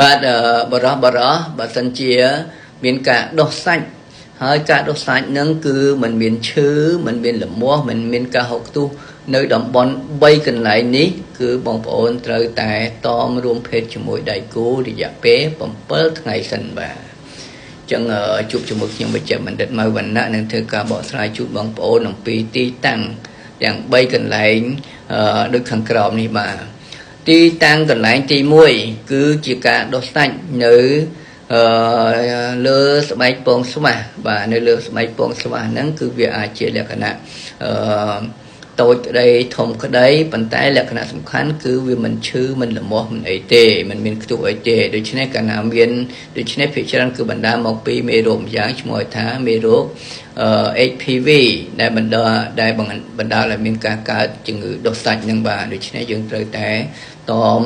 បាទបរោះបរោះបើសិនជា មានការដោះសាច់ហើយការដោះសាច់នឹងគឺมันមានឈឺมันមានលមាស់มันមានការហុកខ្ទុះនៅតំបន់3កន្លែងនេះគឺបងប្អូនត្រូវតែតមរួមភេទជាមួយដៃគូរយៈពេល7ថ្ងៃសិនបាទចឹងជួបជាមួយខ្ញុំវិជ្ជបណ្ឌិតម៉ៅវណ្ណៈនឹងធ្វើការបកស្រាយជូនបងប្អូនអំពីទីតាំងទាំង3កន្លែងដូចខាងក្រោមនេះបាទទីតាំងកន្លែងទី1គឺជាការដោះសាច់នៅអឺលើស្បែកពងស្វាស់បាទនៅលើស្បែកពងស្វាស់ហ្នឹងគឺវាអាចជាលក្ខណៈអឺតូចក្តីធំក្តីប៉ុន្តែលក្ខណៈសំខាន់គឺវាមិនឈឺមិនលមាស់មិនអីទេមិនមានខ្ទុះអីទេដូច្នេះកាលណាមានដូច្នេះភាគច្រើនគឺបណ្ដាលមកពីមេរោគម្យ៉ាងឈ្មោះថាមេរោគ HPV ដែលបណ្ដាលដែលបណ្ដាលឲ្យមានការកើតជំងឺដុសសាច់នឹងបាទដូច្នេះយើងត្រូវតែតម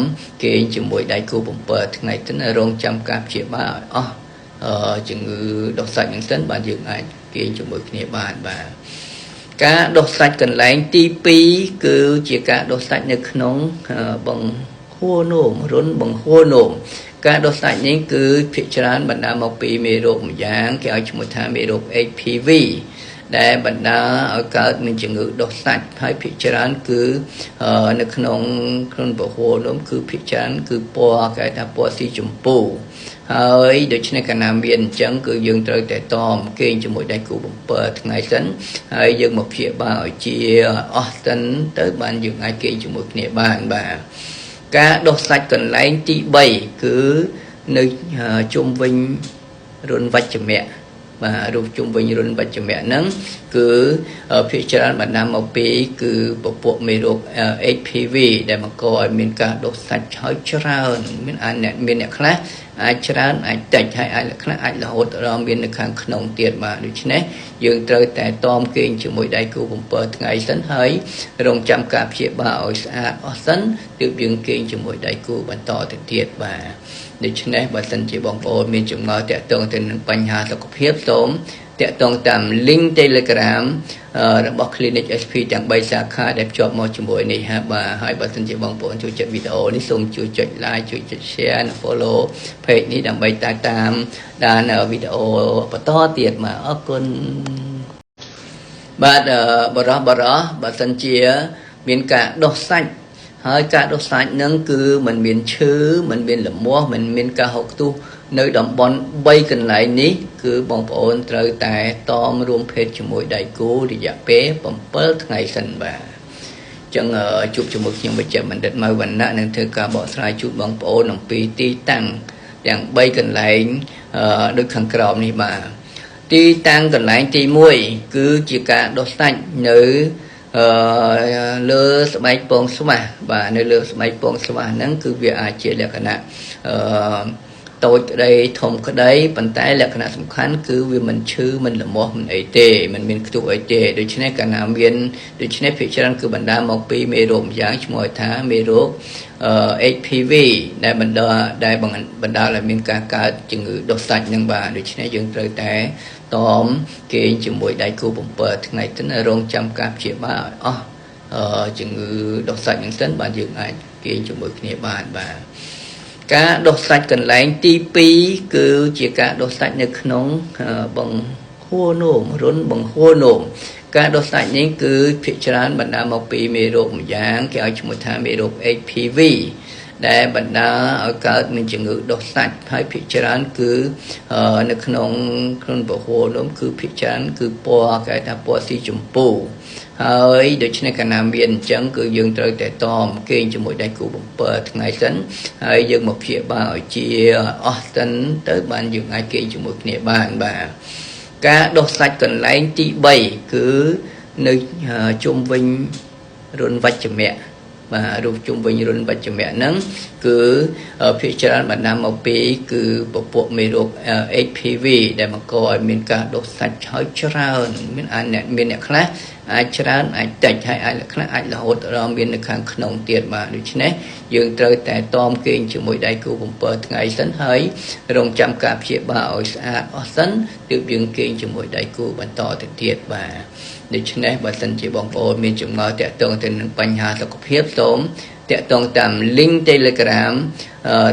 គេងជាមួយដៃគូ7ថ្ងៃទៅរងចាំការព្យាបាលឲ្យអស់ជំងឺដុសសាច់នឹងសិនបាទយើងអាចគេងជាមួយគ្នាបានបាទការដោះសាច់កន្លែងទី2គឺជាការដោះសាច់នៅក្នុងបង្ហួរនោមរុនបង្ហួរនោមការដោះសាច់នេះគឺភាគច្រើនបណ្ដាលមកពីមេរោគម្យ៉ាងគេឲ្យឈ្មោះថាមេរោគ HPV ដែលបណ្ដាលឲ្យកើតមានជំងឺដុសសាច់ហើយភាគច្រើនគឺនៅក្នុងខ្លួនពហុនោមគឺភាគច្រើនគឺពណ៌គេថាពណ៌ស៊ីชมพูហើយដូច្នេះកាលណាមានអញ្ចឹងគឺយើងត្រូវតែតមគេងជាមួយដៃគូ7ថ្ងៃសិនហើយយើងមកព្យាបាលឲ្យជាអស់សិនទៅបានយើងអាចគេងជាមួយគ្នាបានបាទការដោះសាច់កន្លែងទី3គឺនៅជុំវិញរុនវច្ចមៈបាទរូបជុំវិញរុនវច្ចមៈហ្នឹងគឺភាគច្រើនបណ្ដាលមកពីគឺពពួកមេរោគ HPV ដែលបង្កឲ្យមានការដុសសាច់ហើយច្រើនមានអាចអ្នកមានអ្នកខ្លះអាចច្រើនអាចតិចហើយអាចខ្លះអាចរហូតដល់មាននៅខាងក្នុងទៀតបាទដូច្នេះយើងត្រូវតែតមគេងជាមួយដៃគូ7ថ្ងៃសិនហើយរងចាំការព្យាបាលឲ្យស្អាតអស់សិនទើបយើងគេងជាមួយដៃគូបន្តទៅទៀតបាទដូច្នេះបើសិនជាបងប្អូនមានចម្ងល់ទាក់ទងទៅនឹងបញ្ហាសុខភាពសូមទាក់ទងតាម link Telegram របស់ Clinic SP ទាំង3សាខាដែលភ្ជាប់មកជាមួយនេះហាបាទហើយបើសិនជាបងប្អូនចូលចិត្តវីដេអូនេះសូមជួយចុច like ជួយចុច share និង follow page នេះដើម្បីតាមដានវីដេអូបន្តទៀតបាទអរគុណបាទបរោះបរោះបើសិនជា មានការដោះសាច់ហើយការដោះសាច់នឹងគឺมันមានឈឺมันមានលមាស់มันមានការហុកខ្ទុះនៅតំបន់3កន្លែងនេះគឺបងប្អូនត្រូវតែតមរួមភេទជាមួយដៃគូរយៈពេល7ថ្ងៃសិនបាទចឹងជួបជាមួយខ្ញុំវិជ្ជបណ្ឌិតម៉ៅវណ្ណៈនឹងធ្វើការបកស្រាយជូនបងប្អូនអំពីទីតាំងទាំង3កន្លែងដូចខាងក្រោមនេះបាទទីតាំងកន្លែងទី1គឺជាការដោះសាច់នៅអឺលើស្បែកពងស្វាស់បាទនៅលើស្បែកពងស្វាស់ហ្នឹងគឺវាអាចជាលក្ខណៈអឺតូចក្តីធំក្តីប៉ុន្តែលក្ខណៈសំខាន់គឺវាមិនឈឺមិនលមាស់មិនអីទេមិនមានខ្ទុះអីទេដូច្នេះកាលណាមានដូច្នេះភាគច្រើនគឺបណ្ដាលមកពីមេរោគម្យ៉ាងឈ្មោះថាមេរោគ HPV ដែលបណ្ដាលដែលបណ្ដាលឲ្យមានការកើតជំងឺដុសសាច់នឹងបាទដូច្នេះយើងត្រូវតែតមគេងជាមួយដៃគូ7ថ្ងៃទៅរងចាំការព្យាបាលឲ្យអស់ជំងឺដុសសាច់នឹងសិនបាទយើងអាចគេងជាមួយគ្នាបានបាទការដោះសាច់កន្លែងទី2គឺជាការដោះសាច់នៅក្នុងបង្ហួរនោមរុនបង្ហួរនោមការដោះសាច់នេះគឺភាគច្រើនបណ្ដាលមកពីមេរោគម្យ៉ាងគេឲ្យឈ្មោះថាមេរោគ HPV ដែលបណ្ដាលឲ្យកើតមានជំងឺដុសសាច់ហើយភាគច្រើនគឺនៅក្នុងខ្លួនពហុនោមគឺភាគច្រើនគឺពណ៌គេថាពណ៌ស៊ីชมพูហើយដូច្នេះកាលណាមានអញ្ចឹងគឺយើងត្រូវតែតមគេងជាមួយដៃគូ7ថ្ងៃសិនហើយយើងមកព្យាបាលឲ្យជាអស់សិនទៅបានយើងអាចគេងជាមួយគ្នាបានបាទការដោះសាច់កន្លែងទី3គឺនៅជុំវិញរុនវច្ចមៈបាទរូបជុំវិញរុនវច្ចមៈហ្នឹងគឺភាគច្រើនបណ្ដាលមកពីគឺពពួកមេរោគ HPV ដែលបង្កឲ្យមានការដុសសាច់ហើយច្រើនមានអាចអ្នកមានអ្នកខ្លះអាចច្រើនអាចតិចហើយអាចខ្លះអាចរហូតដល់មាននៅខាងក្នុងទៀតបាទដូច្នេះយើងត្រូវតែតមគេងជាមួយដៃគូ7ថ្ងៃសិនហើយរងចាំការព្យាបាលឲ្យស្អាតអស់សិនទើបយើងគេងជាមួយដៃគូបន្តទៅទៀតបាទដូច្នេះបើសិនជាបងប្អូនមានចម្ងល់ទាក់ទងទៅនឹងបញ្ហាសុខភាពសូម តាក់ទងតាម link Telegram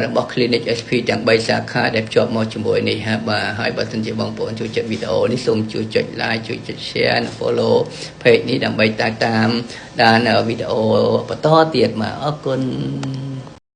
របស់ Clinic SP ទាំង3សាខាដែលភ្ជាប់មកជាមួយនេះហាបាទហើយបើសិនជាបងប្អូនចូលចិត្តវីដេអូនេះសូមជួយចុច like ជួយចុច share និង follow page នេះដើម្បីតាមដានវីដេអូបន្តទៀតបាទអរគុណ។